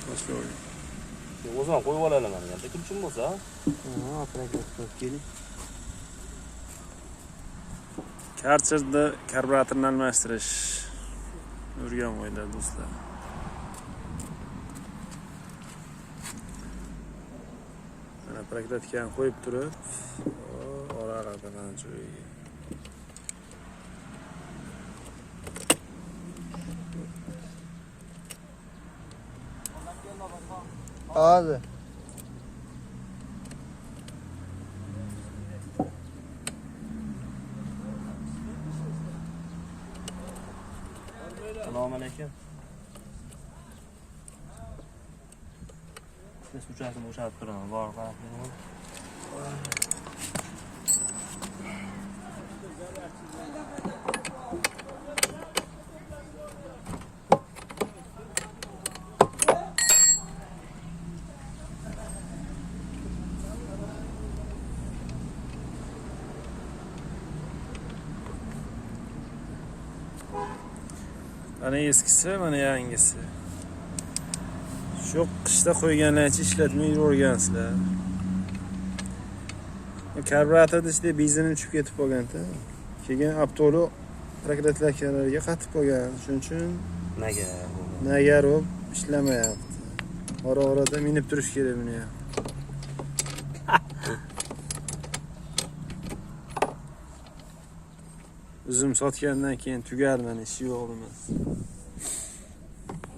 Tashlab. O'zim qo'yib olaman endi. Kim bo'lsa? Ha, prokat qilib keling. Karcherda karburatorni almashtirish o'rganib qo'yinglar do'stlar. Mana proklatkani qo'yib turib, ora-arada mana joyiga. Hozir. Assalomu alaykum. Biz uchasini o'shatib turaman, bor qarab beraman. Mana eskisi, mana yangisi. Shu qishda qo'yganlarcha ishlatmay yuravergansizlar. Karburatorda ichida benzin tushib ketib qolgan-da. Keyin avtolo prokratlarga qatib qolgan. Shuning uchun nagar bo'lib ishlamayapti. Ora-orada minib turish kerak buni ham. Uzum sotgandan keyin tugar mana ishi yo'q emas.